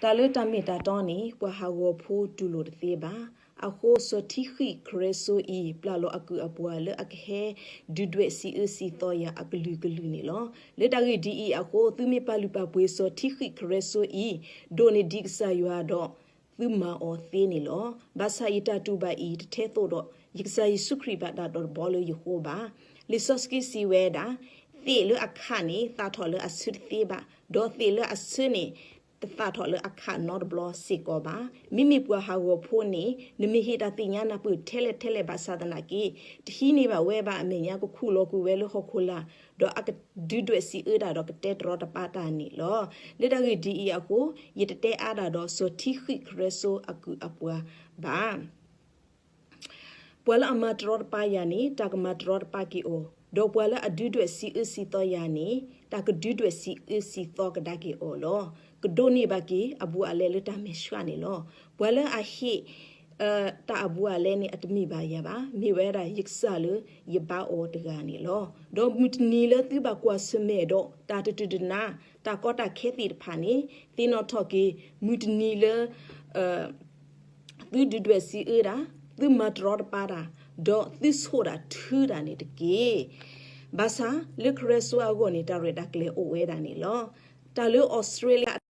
တၢ်လၢတၢ်မ့ၢ်တၢ်တီန့ၣ် ပှၤဟးဂီၤဖိတူၢ်လိာ်တသ့ဘၣ်. အဃိ စီၤထံဃံးခရၢစိအံၤ ပျၢ်လီၤအကုၢ်အပှၤလၢအကဟဲဒုးဒွဲၣ်စံးအၢစံးသီယၤအကလုာ်ကလုာ်န့ၣ်လီၤ. လၢတၢ်ဂ့ၢ်ဒ်အံၤအဃိ သုမ့ၢ်ပာ်လုၢ်ပာ်ပှ့ၤစီၤထံဃံးခရၢစိအံၤ, ဒိးန့ၢ်ဒံးကစၢ်ယွၤဒီး သုမၤအီၤသ့န့ၣ်လီၤ. ဘၣ်ဆၣ်ယတၢ်တူၢ်ဘၣ်အံၤ တထဲသိးဒီး ယကစၢ်ယ့ၣ်ၡူးခရံာ်ဘၣ်တၢ်ဒီးတဘီလၢယဃိဘၣ်. လံာ်စီဆှံစံးဝဲဒၣ်, သ့ၣ်လၢအခၣ်န့ၣ် သၣ်ထီၣ်လၢအဆၢတသ့ဘၣ်, ဒီးသ့ၣ်လၢအဆၢန့ၣ် တသၣ်ထီၣ်လၢအခၣ်နီတဘျီစ့ၢ်ကီးဘၣ်. မ့မ့ၢ်ပှၤဟးဂီၤဖိန့ၣ် နမ့ၢ်ဟ့ၣ်တၢ်သ့ၣ်ညါနၢ်ပၢၢ်ထဲလဲၣ်ထဲလဲၣ်ဘၣ်ဆၣ်သနာ်က့ တဟံးန့ၢ်ဘၣ်ဝဲဘၣ်အမဲာ်ညါ ကခူၣ်လီၤကွံာ်ဝဲလၢဟီၣ်ခိၣ်လာ်, ဒီးအကဒုးဒွဲၣ်စံးအၢတၢ်ဒီးကတဲတရီတပါတၢ်န့ၣ်လီၤ. လၢတၢ်ဂ့ၢ်ဒ်အံၤအဃိ ယတတဲအါတၢ်ဒီးစီၤထံဃံးခရၢစိအကုၢ်အပှၤဘၣ်. ပှၤလၢအမၤတရီတပါယၤန့ၣ် တၢ်ကမၤတရီတပါက့ၤအီၤ, ဒီးပှၤလၢအဒုးဒွဲၣ်စံးအၢစံးသီယၤန့ၣ် တၢ်ကဒုးဒွဲၣ်စံးအၢစံးသီကဒါက့ၤအီၤလီၤ. ကဒိးန့ၢ်ဘၣ်က့ၤအဘူးအလဲလၢတၢ်မဲာ်ဆှးန့ၣ်လီၤ. ပှၤလၢအဟ့ၣ် တၢ်အဘူးအလဲန့ၣ် အတမ့ၢ်ဘၣ်ယၤဘၣ်, မ့ၢ်ဝဲဒၣ်ယကစၢ်လၢယဘါအီၤတဂၤန့ၣ်လီၤ. ဒီးမုၢ်တနံၤလၢသုဘၣ်ကွၢ်ဆၢၣ်မဲာ်ဒီး တၢ်တတုၤတနါ တၢ်ကီတၢ်ခဲသ့ၣ်တဖၣ်န့ၣ် သ့ၣ်နီၣ်ထီၣ်က့ၤ မုၢ်တနံၤလၢ သုဒုးဒွဲၣ်စံးအၢတၢ်, သုမၤတရီတပါတၢ်, ဒီးသုဆိၣ်တၢ်ထုတၢ်န့ၣ်တက့ၢ်. ဘၣ်ဆၣ်လၢခရၢစိအဂီၢ်န့ၣ် တၢ်ရဲၣ်တၢ်ကျဲၤအိၣ်ဝဲဒၣ်န့ၣ်လီၤ. တၢ်လၢအီစထြ့လယါ